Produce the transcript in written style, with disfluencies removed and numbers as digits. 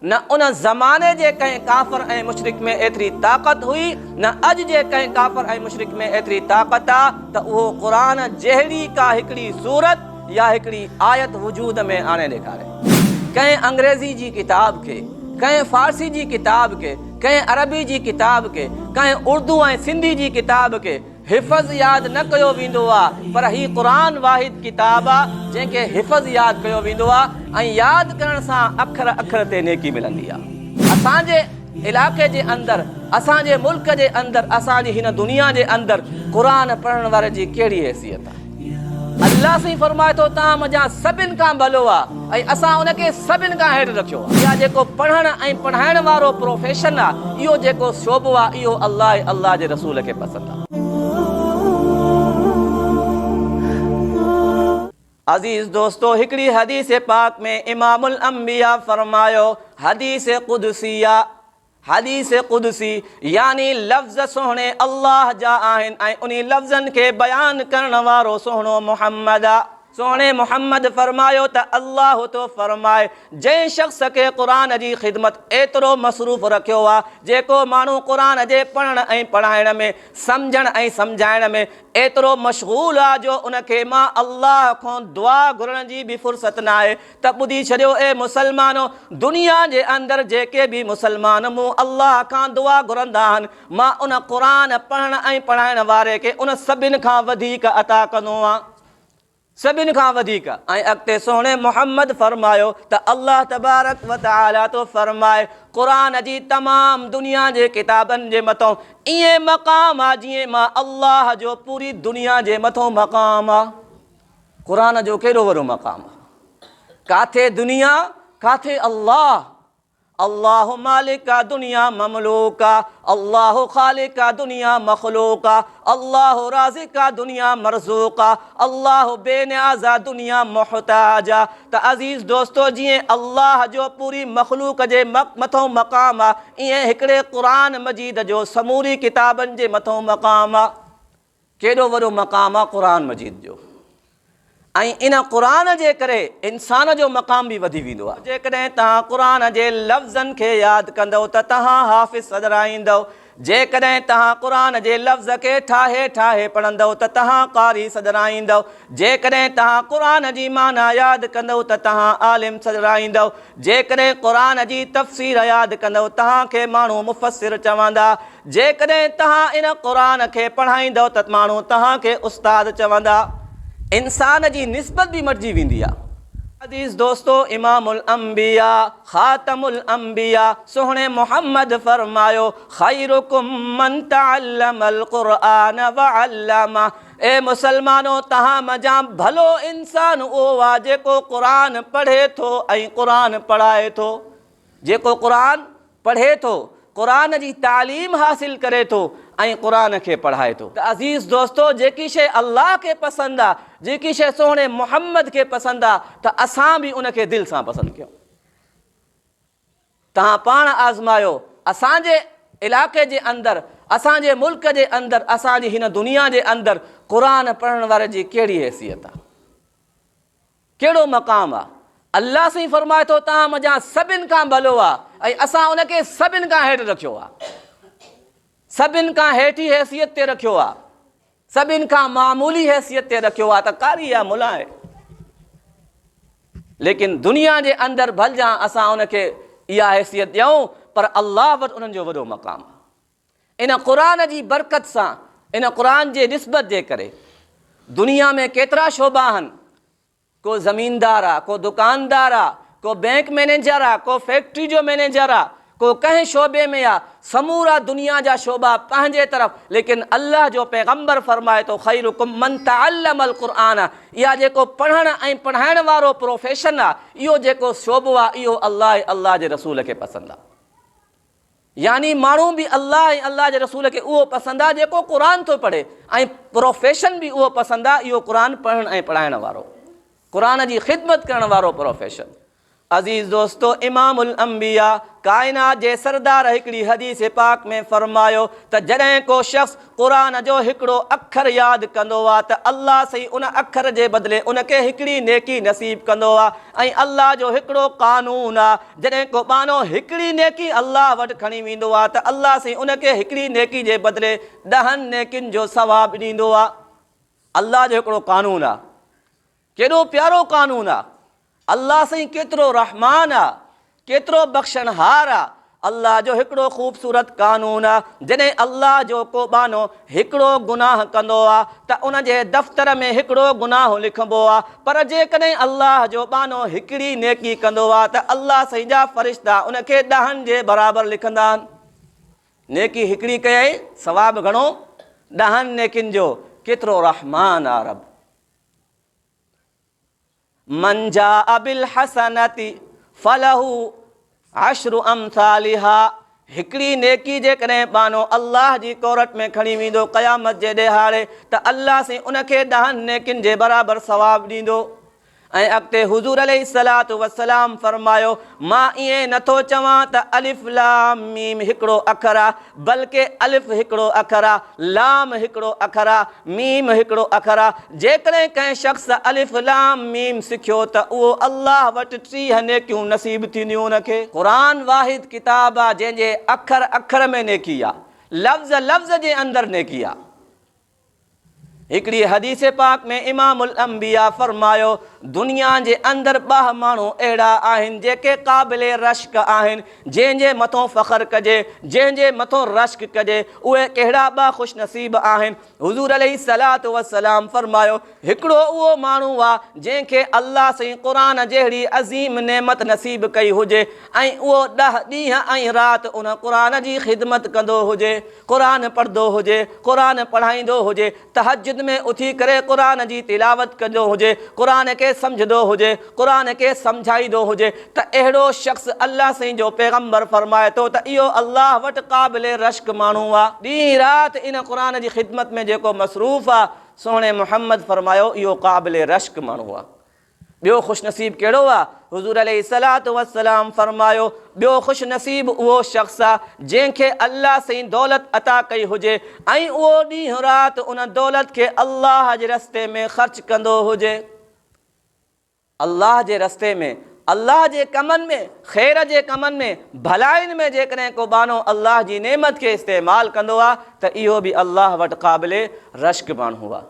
نه ان زماني جي ڪنهن ڪافر ۽ مشرڪ ۾ ايتري طاقت هئي، نه اڄ جي ڪنهن ڪافر ۽ مشرڪ ۾ ايتري طاقت آ ته اهو قرآن جهڙي ڪا هڪڙي سورت يا هڪڙي آيت وجود ۾ آڻي ڏيکاري. ڪنهن انگريزي جي ڪتاب کي، ڪنهن فارسي جي ڪتاب کي، ڪنهن عربي جي ڪتاب کي، ڪنهن اردو ۽ سنڌي جي ڪتاب کي، حفظ ياد نه ڪيو ويندو آ پر هي قرآن واحد ڪتاب آ جنهن کي حفظ ياد ڪيو ويندو آ ۽ ياد ڪرڻ سان اکر اکر تي نيڪي ملندي آ. اسان جي علائقي جي اندر اسان جي ملڪ جي اندر اسان جي هن دنيا جي اندر قرآن پڙهڻ واري جي ڪهڙي حيثيت آ. الله سائين فرمائي ٿو توهان منجهان سڀن کان ڀلو آ ۽ اسان ان کي سڀن کان هيٺ رکيو آ. اها جيڪو پڙهڻ ۽ پڙهائڻ وارو پروفيشن آ اهو جيڪو شعبو آ اهو الله ۽ الله جي رسول کي پسند آ. عزيز دوستو هڪڙي حديث پاڪ ۾ امام الانبياء فرمايو حديث قدسي آ. حديث قدسي يعني لفظ سهڻي الله جا آهن ۽ انهي لفظن کي بيان ڪرڻ وارو سهڻو محمد آ. سهڻي محمد فرمايو ته الله ٿو فرمائي جنهن شخص کي قرآن جي خدمت ايترو مصروف رکيو آ جيڪو ماڻهو قرآن جي پڙهڻ ۽ پڙهائڻ ۾ سمجهڻ ۽ سمجهائڻ ۾ ايترو مشغول آ جو ان کي مان الله کان دعا گهرڻ جي به فرصت ناهي ته ٻڌي ڇڏيو اي مسلمانو! دنيا جي اندر جيڪي به مسلمان مون الله کان دعا گهرندا آهن، مان ان قرآن پڙهڻ ۽ پڙهائڻ واري کي ان سڀن کان وڌيڪ عطا ڪندو آهيان. سڀن کان وڌيڪ. ۽ اڳتي سهڻي محمد فرمايو ته الله تبارڪ و تعاليٰ ٿو فرمائي، قرآن جي تمام دنيا جي ڪتابن جي مٿئون ائين مقام آهي جيئن مان الله جو پوري دنيا جي مٿئون مقام آهي. قرآن جو ڪيڏو وڏو مقام آ. ڪاٿي دنيا ڪاٿي الله. الله مالڪ آ دنيا مملوڪ آ. الله خالق آ دنيا مخلوق آ. الله رازق آ دنيا مرزوق آ. الله بي نياز آ دنيا محتاج آ. ته عزيز دوستو جيئن الله جو پوري مخلوق جي مٿئون مقام آ ايئن هڪڙي قرآن مجيد جو سموري ڪتابن جي مٿئون مقام آ. ڪيڏو وڏو مقام آ قرآن مجيد جو ۽ ان قرآن جي ڪري انسان جو مقام به وڌي ويندو آ. جيڪڏهن توهان قرآن جي لفظن کي ياد ڪندؤ ته توهان حافظ سڏرائيندؤ، جيڪڏهن توهان قرآن جي لفظ کي ٺاهي ٺاهي پڙهندؤ ته توهان قاري سڏرائيندؤ، جيڪڏهن توهان قرآن جي معنيٰ ياد ڪندؤ ته توهان عالم سڏرائيندؤ، جيڪڏهن قرآن جي تفسير ياد ڪندؤ توهان کي ماڻهو مفسر چوندا. جيڪڏهن توهان ان قرآن کي پڙهائيندؤ ته ماڻهو توهان کي استاد چوندا. انسان جي نسبت به مٽجي ويندي آهي. عزيز دوستو! امام الانبياء، خاتم الانبياء سهڻي محمد فرمايو، خيرڪم من تعلم القرآن وعلمه اي مسلمانو! توهان منجهان ڀلو انسان اهو آهي جيڪو قرآن پڙهي ٿو ۽ قرآن پڙهائي ٿو. جيڪو قرآن پڙهي ٿو، قرآن جي تعليم حاصل ڪري ٿو ۽ قرآن کي پڙهائي ٿو. ته عزيز دوستو جيڪي شيء الله کي پسند آ، جيڪي شيء سهڻي محمد کي پسند آ ته اسان به ان کي دل سان پسند ڪيون. توهان پاڻ آزمايو اسان جي علائقي جي اندر، اسان جي ملڪ جي اندر، اسان جي هن دنيا جي اندر قرآن پڙهڻ واري جي ڪهڙي حيثيت آ؟ ڪهڙو مقام آ؟ الله سائين فرمائي ٿو توهان منجهان سڀن کان ڀلو آ ۽ اسان ان کي سڀن کان هيٺ رکيو آ. سڀن کان هيٺي حيثيت تي رکيو آ. سڀن کان معمولي حيثيت تي رکيو آ ته قاري آ ملا آهي. ليڪن دنيا جي اندر ڀلجان اسان ان کي اها حيثيت ڏيون پر الله وٽ انهن جو وڏو مقام آ. ان قرآن جي برڪت سان، ان قرآن جي نسبت جي ڪري دنيا ۾ ڪيترا شعبا آهن، ڪو زميندار آ، ڪو دڪاندار آ، ڪو بئنڪ مئنيجر آ، ڪو فيڪٽري جو مئنيجر آ، ڪو ڪنهن شعبي ۾ آ، سمورا دنيا جا شعبا پنهنجي طرف، ليڪن الله جو پيغمبر فرمائي ٿو خيرڪم من تعلم القرآن اها جيڪو پڙهڻ ۽ پڙهائڻ وارو پروفيشن آ، اهو جيڪو شعبو آ، اهو الله ۽ الله جي رسول کي پسند آ. يعني ماڻهو به الله ۽ الله جي رسول کي اهو پسند آ جيڪو قرآن ٿو پڙهي ۽ پروفيشن به اهو پسند آ اهو قرآن پڙهڻ ۽ پڙهائڻ وارو قرآن جي خدمت ڪرڻ وارو پروفيشن. عزيز دوستو! امام الانبياء، ڪائنات جي سردار هڪڙي حديث پاڪ ۾ فرمايو ته جڏهن ڪو شخص قرآن جو هڪڙو اکر ياد ڪندو آ ته الله سائين ان اکر جي بدلي ان کي هڪڙي نيڪي نصيب ڪندو آ ۽ الله جو هڪڙو قانون آ جڏهن ڪو ٻانهو هڪڙي نيڪي الله وٽ کڻي ويندو آ ته الله سائين ان کي هڪڙي نيڪي جي بدلي ڏهن نيڪين جو ثواب ڏيندو آ. الله جو هڪڙو قانون آ. ڪيڏو پيارو قانون آ. الله سائين ڪيترو رحمان آ، ڪيترو بخشڻهار آ. الله جو هڪڙو خوبصورت قانون آ، جڏهن الله جو ڪو ٻانهو هڪڙو گناهه ڪندو آ ته ان جي دفتر ۾ هڪڙو گناهه لکبو آ، پر جيڪڏهن الله جو ٻانهو هڪڙي نيڪي ڪندو آ ته الله سائين جا فرشتا ان کي ڏهن جي برابر لکندا آهن. نيڪي هڪڙي ڪيائين، ثواب گهڻو؟ ڏهن نيڪين جو. ڪيترو رحمان آ رب. من جاء بالحسنة فله عشر امثالها هڪڙي نيڪي جيڪڏهن ٻانهو الله جي ڪورٽ ۾ کڻي ويندو قيامت جي ڏهاڙي ته الله سائين ان کي ڏهن نيڪين جي برابر ثواب ڏيندو ۽ اڳتي حضور عليه الصلوة والسلام فرمايو مان ائين نٿو چوان ته الف لام ميم هڪڙو اکر آ بلڪه الف هڪڙو اکر آ، لام هڪڙو اکر آ، ميم هڪڙو اکر آ. جيڪڏهن ڪنهن شخص الف لام ميم سکيو ته اهو الله وٽ 30 نيڪيون نصيب ٿينديون ان کي. قرآن واحد ڪتاب آ جنهن جي اکر اکر ۾ نيڪي آ، لفظ لفظ جي اندر نيڪي آ. هڪڙي حديث پاڪ ۾ امام الانبياء فرمايو، دنيا جي اندر ٻه ماڻهو اهڙا آهن جيڪي قابل رشڪ آهن، جنهن جي مٿون فخر ڪجي، جنهن جي مٿون رشڪ ڪجي، اهي ڪهڙا ٻه خوش نصيب آهن؟ حضور عليه الصلوة والسلام فرمايو، هڪڙو اهو ماڻهو آ جنهن کي الله سائين قرآن جهڙي عظيم نعمت نصيب ڪئي هجي ۽ اهو ڏهه ڏينهن ۽ رات ان قرآن جي خدمت ڪندو هجي. قرآن پڙهندو هجي، قرآن پڙهائيندو هجي، تهجد ۾ اٿي ڪري قرآن جي تلاوت ڪندو هجي، قرآن کي سمجهندو هجي، قرآن کي سمجهائيندو هجي ته اهڙو شخص الله سائين جو پيغمبر فرمائي ٿو ته اهو الله وٽ قابل رشڪ ماڻهو آ. ڏينهن رات ان قرآن جي خدمت ۾ جيڪو مصروف آ، سهڻي محمد فرمايو اهو قابل رشڪ ماڻهو آ. ٻيو خوش نصيب ڪهڙو آ؟ حضور عليه الصلوة والسلام فرمايو، ٻيو خوش نصيب اهو شخص آ جنهن کي الله سائين دولت عطا ڪئي هجي ۽ اهو ڏينهن رات ان دولت کي الله جي رستي ۾ خرچ ڪندو هجي. الله جي رستي ۾، الله جي ڪمن ۾، خير جي ڪمن ۾، ڀلائين ۾ جيڪڏهن ڪو ٻانهو الله جي نعمت کي استعمال ڪندو آ ته اهو به الله وٽ قابل رشڪ ماڻهو آ.